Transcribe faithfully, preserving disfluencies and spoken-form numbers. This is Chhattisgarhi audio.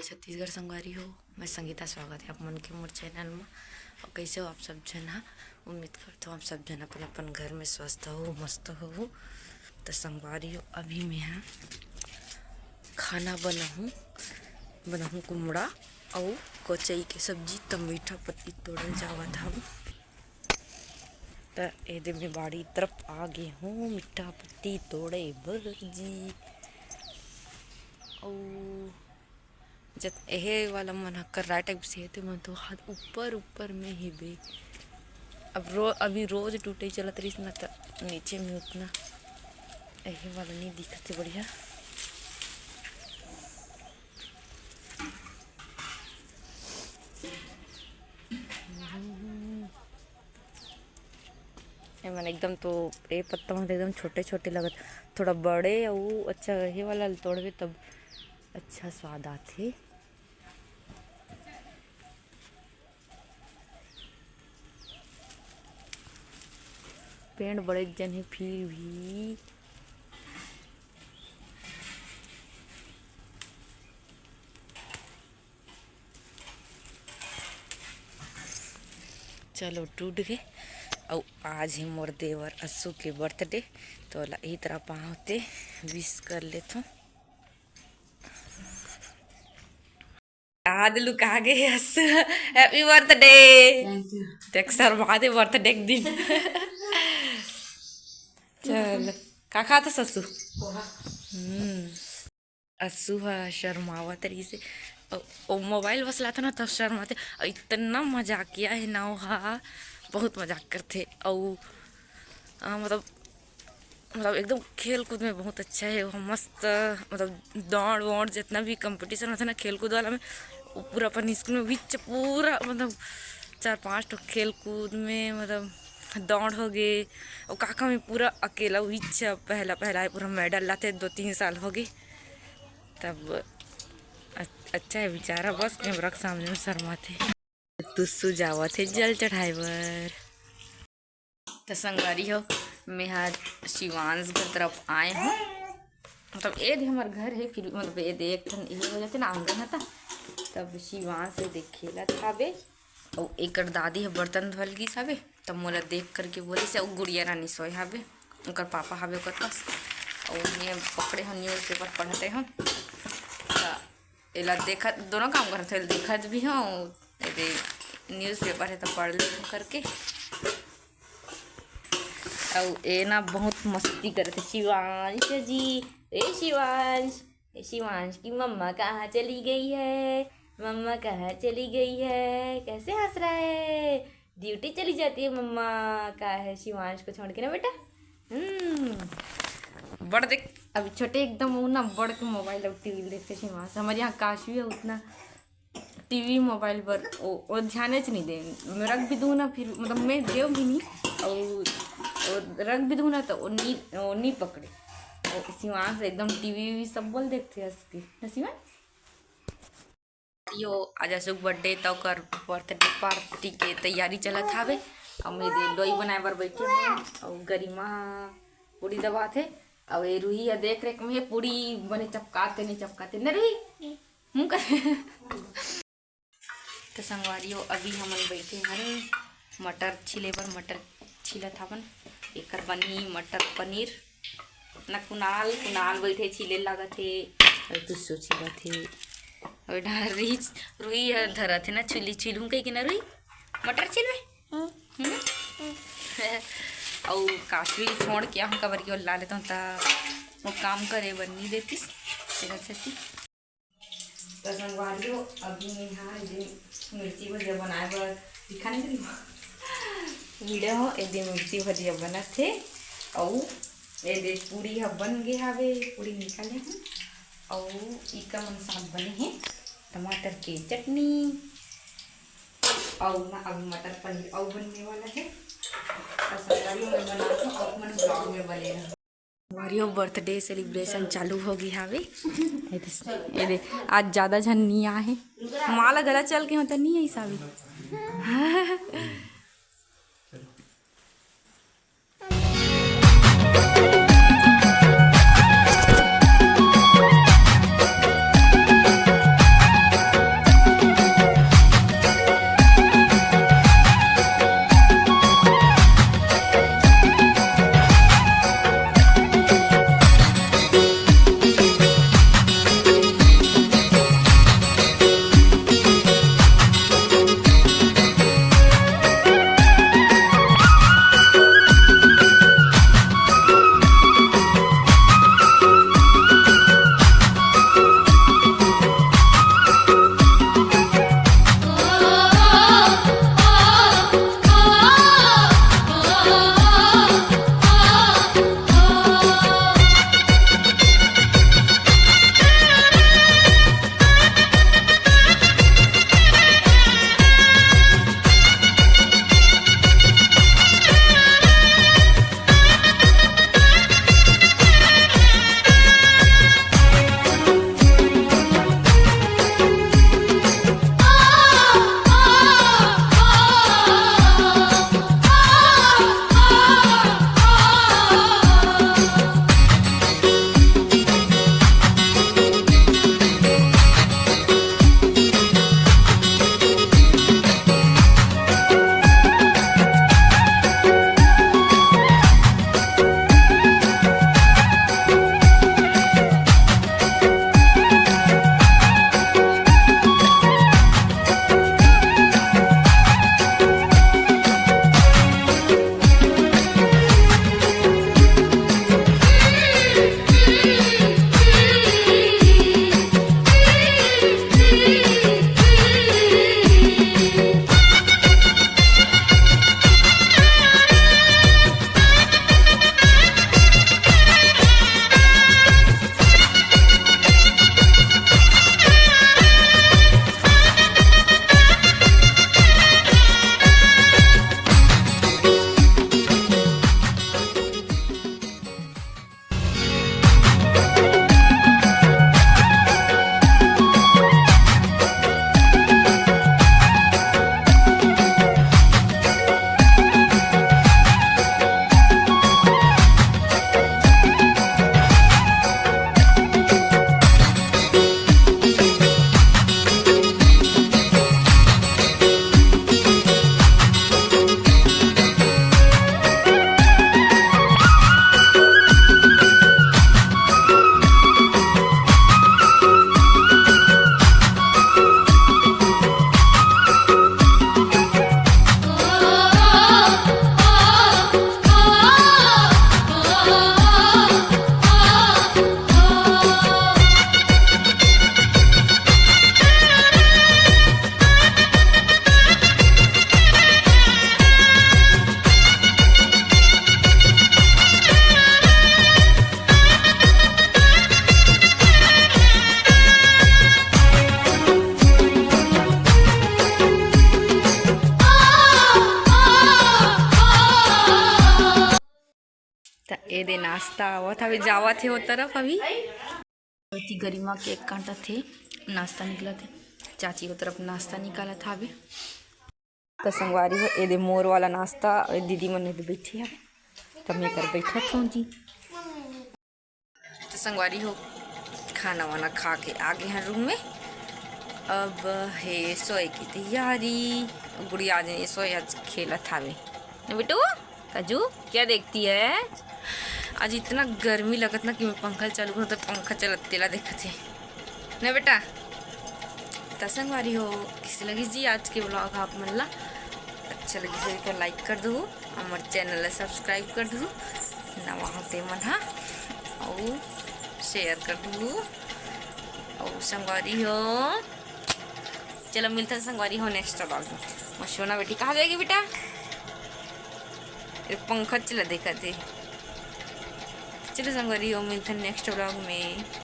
छत्तीसगढ़ संगवारी हो, मैं संगीता, स्वागत है आप मन के मोर चैनल में। और कैसे हो आप सब झन हा? उम्मीद करता हूँ आप सब झन अपन अपन घर में स्वस्थ हो, मस्त हो। तो संगवारी हो, अभी मैं हा खाना बनाहूँ, बनाहूँ कुमड़ा अउ कोचई के सब्जी। तो मीठा पत्ती तोड़ल जावत हूँ। त एदे मैं बाड़ी तरफ आ गे हूँ मीठा पत्ती तोड़े बर जी। अउ जत एहे वाला मन ह कर्रा टाइप से हे, ते मन तो हाथ ऊपर ऊपर में ही बे। अब रो-, अभी रोज टूटे चलत रहिस ना, त नीचे में उतना एहे वाला नहीं दिखत हे बढ़िया। एमन एकदम तो, ए पत्ता मन तो एकदम छोटे छोटे लगत, थोड़ा बड़े अउ अच्छा हे वाला ल तोड़बे तब अच्छा स्वाद आथे। पेड़ बड़े जन हे फिर भी। चलो टूट गे। अउ आज हे मोर देवर असु के बर्थडे, तो ओला ई तरह पाँव ते विश कर लेथों। आज लुका गे हे असु, हैप्पी बर्थडे। Thank you. देख शर्मा दे बर्थडे के दिन। चल, का खात हस असु? पोहा। हम्म। असु ह शर्मावत रहिस हे। ओ, ओ मोबाइल बस लात ना तब शर्माथे। अउ इतना मजाकिया हे ना ओ हा, बहुत मजाक करथे। अउ, आ, मतलब, मतलब एकदम खेल कूद में बहुत अच्छा हे। वो मस्त, मतलब दौड़ वौड़ जितना भी कंपटीशन होथे ना खेल कूद वाला में, वो पूरा अपन स्कूल में विच पूरा मतलब चार पांच ठो खेल कूद में मतलब दौड़ हो गे। और काका में पूरा अकेला विच पहला पहला हे, पूरा मेडल लाथे, दो तीन साल हो गे। तब अच-, अच्छा हे बेचारा, बस कैमरा के सामने में शर्माथे। तुस्सू जावत हे जल चढ़ाए बर। त संगवारी हो, मैं हा शिवांश घर तरफ आए हूँ। मतलब एदे हमर घर हे, फिर मतलब एदे एक ठन ये हो जाथे ना आंगन ह, त तब शिवांश एदे खेलत हावे। अउ एकर दादी ह बर्तन धोल गिस हावे, तब मोला देख करके बोलिस हे, अउ गुड़िया रानी सोए हावे, ओकर पापा हावे ओकर पास। अउ मैं पकड़े हूँ न्यूज़पेपर पढ़ते हूँ, त एला देखत, दोनों काम करत हूँ, एला देखत भी हूँ, एदे न्यूज़पेपर हे त पढ़ लेथों करके। अउ ए ना बहुत मस्ती करत हे शिवांश जी। ए शिवांश, ए शिवांश की मम्मा कहाँ चली गई है? मम्मा कहाँ चली गई है? कैसे हंस रहा है? ड्यूटी चली जाती है मम्मा। का है शिवांश को छोड़ के ना बेटा? हम्म। बड़ देख, अभी छोटे एकदम वो ना बड़ के मोबाइल अउ टीवी देखते शिवांश। हमारे यहाँ काशवी है उतना टीवी मोबाइल बर ओ, ओ ध्यान च नहीं दे। मैं रख भी दूँ ना, फिर मतलब मैं देव भी नहीं, और, और रख भी दूँ ना तो ओ नहीं, ओ नहीं पकड़े। ओ शिवांश एकदम टीवी वीवी सब बोल देखते हंस के, ना शिवांश? यो आज असु के बर्थडे, त ओकर बर्थडे पार्टी के तैयारी चलत हावे। अउ मैं दे लोई बनाए बर बैठे हूँ, अउ गरिमा पूड़ी दबात हे, अउ ए रूही ह देख रेख में पूड़ी बने चपकाते नहीं चपकाते, न रूही? हूँ कर। त संगवारी हो, अभी हमन बैठे हन मटर छीले बर, मटर छीलत हवन। एकर बनही मटर पनीर। ना कुनाल, कुनाल बैठे छीले लागत हे, अउ तुस्सू छीलत हे। अउ डार रिच, रूही ह धरत हे ना, छीली छीलहूँ कहिके ना रूही, मटर छीलबे? हम्म। अउ काशवी छोड़ के हम काबर के ला लेता हूँ, त वो काम करे बर नहीं देतिस, तेकर सेती। त संगवारी हो, अभी मैं हा जे मिर्ची भजिया बनाए बर दिखा नहीं करी वीडियो हो, एदे मिर्ची भजिया बनत हे, अउ एदे पूड़ी ह बन गे हावे, पूड़ी निकाले हूँ, अउ इका मन साथ बने हे टमाटर के चटनी, अउ ना अभी मटर पनीर अउ बनने वाला हे। त संगवारी हो, मैं बनात हूँ, आप मन vlog में बने रहो। संगवारी हो, बर्थडे सेलिब्रेशन चालू हो गे हावे। एदे, एदे, आज ज्यादा झन नहीं आए हे। माला गला चल के होता नहीं आई सावी। त आवत हवे, जावत हे ओ तरफ अभी। ओती गरिमा केक काटत हे, नाश्ता निकलत हे। चाची ओ तरफ नाश्ता निकालत हवे। त संगवारी हो, ए दे मोर वाला नाश्ता, ए दीदी मन ए दे बैठे हवे, त मैं कर बैठत हूँ जी। त संगवारी हो, खाना वाना खा के आ गे हन रूम में। अब हे सोए की तैयारी। गुड़िया आज नहीं सोए, आज खेलत हवे ना बेटू। काजू, क्या देखती है? आज इतना गर्मी लगत ना कि मैं पंखा चालू करूँ त पंखा चलत तेला देखत हे ना बेटा। त संगवारी हो, किसे लगी जी आज के vlog आप मन ला? अच्छा लगी सभी को like कर दू, हमर channel ला subscribe कर दू, नवा हो ते मन हा, अउ share कर दू। अउ संगवारी हो, चलो मिलथन संगवारी हो next vlog में। मोर सोना बेटी कहाँ जाएगी बेटा? ये पंखा चला देखत हे। चलो संगवारी हो, मिलथन next vlog में।